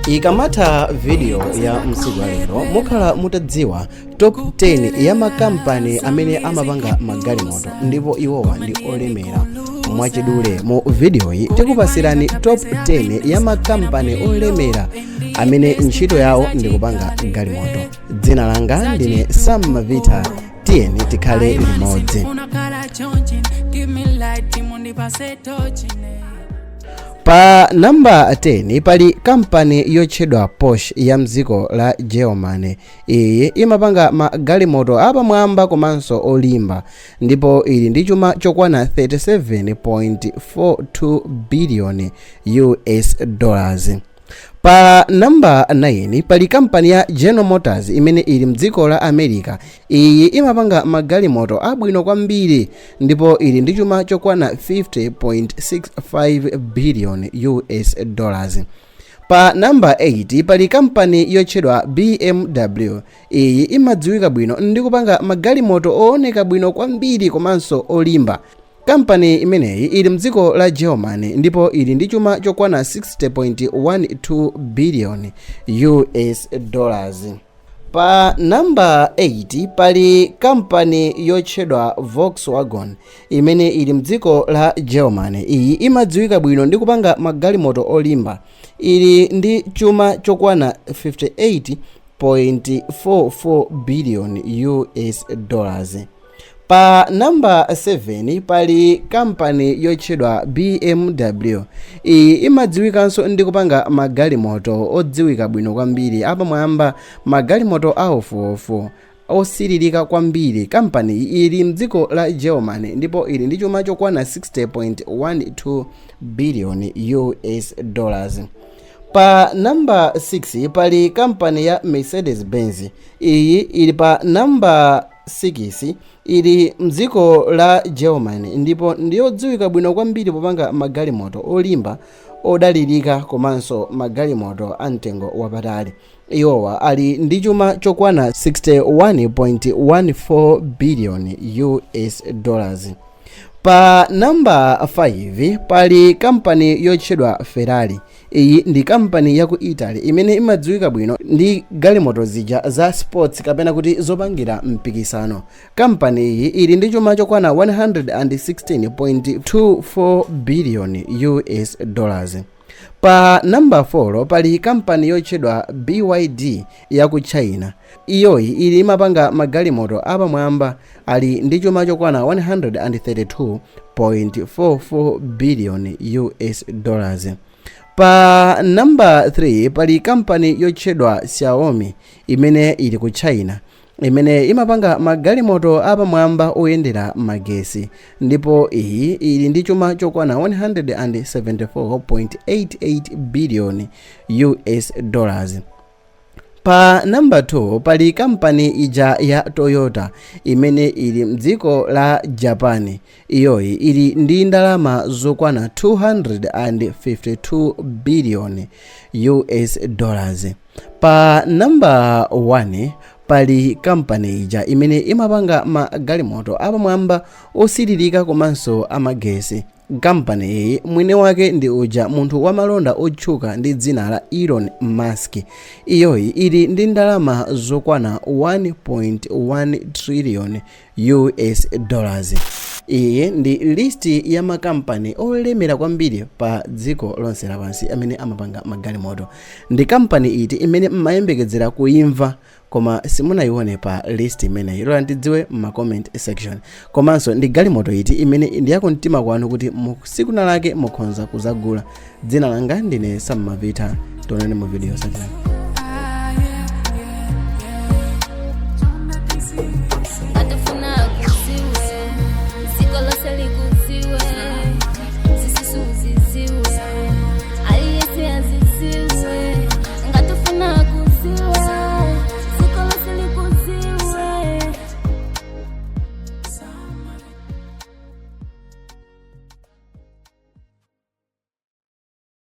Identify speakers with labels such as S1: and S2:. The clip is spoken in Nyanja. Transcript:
S1: Ikamatha video ya msiku lero, mukhala mutadziwa top 10 ya makampani amene amapanga magalimoto ndipo iwowa ndi olemera. Mwachidule, mu videoyi tikupasirani top 10 ya makampani olemera amene ntchito yawo ndi kupanga galimoto. Dzina langa ndine Sam Mavita, tiyeni tikhale limodzi.
S2: Give me light, mundipase tochi.
S1: Pa namba 10 pali kampani yotchedwa Porsche ya mdziko la Germany. Iyi imapanga magalimoto apamwamba komanso olimba ndipo ili ndi chuma chokwana 37.42 billion US dollars. Pa namba 9 pali kampani ya General Motors imene ili mdziko la America. Iyi imapanga magalimoto abwino kwambiri ndipo ili ndi chuma chokwana 50.65 billion US dollars. Pa namba 8 pali kampani yotchedwa BMW. Iyi imadziwika bwino ndi kupanga magalimoto ooneka bwino kwambiri komanso olimba. Kampani imeneyi ili mdziko la Germany ndipo ili ndi chuma chokwana 60.12 billion US dollars. Pa namba 8 pali kampani yotchedwa Volkswagen imene ili mdziko la Germany. Iyi imadziwika bwino ndi kupanga magalimoto olimba. Ili ndi chuma chokwana 58.44 billion US dollars. Pa namba 7 pali kampani yotchedwa BMW. Iyi imadziwikanso ndi kupanga magalimoto odziwika bwino kwambiri apamwamba, magalimoto aofuofu osiririka kwambiri. Kampani ili mdziko la Germany ndipo ili ndi chuma chokwana 60.12 billion US dollars. Pa namba 6 pali kampani ya Mercedes Benz. Iyi ili pa namba 6, ili mdziko la Germany ndipo ndiyodziwika bwino kwambiri popanga magalimoto olimba, odalirika komanso magalimoto amtengo wapatali. Iwowa ali ndi chuma chokwana 61.14 billion US dollars. Pa namba 5 pali kampani yotchedwa Ferrari. Iyi ndi kampani yaku Italy imene imadziwika bwino ndi galimoto zija za sports kapena kuti zopangira mpikisano. Kampani iyi ili ndi chuma chokwana 116.24 billion US dollars. Pa namba 4 pali kampani yotchedwa BYD yaku China. Iyoyi ili imapanga magalimoto apamwamba, ali ndi chuma chokwana 132.44 billion US dollars. Pa namba 3 pali kampani yotchedwa Xiaomi imene ili ku China, imene imapanga magalimoto apamwamba oyendera magesi, ndipo iyi ili ndi chuma chokwana 174.88 billion US dollars. Pa namba 2 pali kampani ija ya Toyota imene ili mdziko la Japan. Iyoyi ili ndi ndalama zokwana 252 billion US dollars. Pa namba 1 pali kampani ija imene imapanga magalimoto apamwamba osiririka komanso amagesi. Kampani iyi mwini wake ndi uja munthu wamalonda otchuka ndi dzina la Elon Musk. Iyoyi ili ndi ndalama zokwana 1.1 trillion US dollars. Iyi ndi list ya makampani olemera kwambiri pa dziko lonse lapansi amene amapanga magalimoto. Ndi kampani iti imene mmayembekezera kuimva koma simunayione pa list imeneyi? Lola ndidziwe mma comment section. Komanso ndi galimoto iti imene ndi yakumtima kwanu kuti tsiku lake mukhonza kuzagula? Dzina langa ndine Sam Mavita, tionane mu video yotsatira.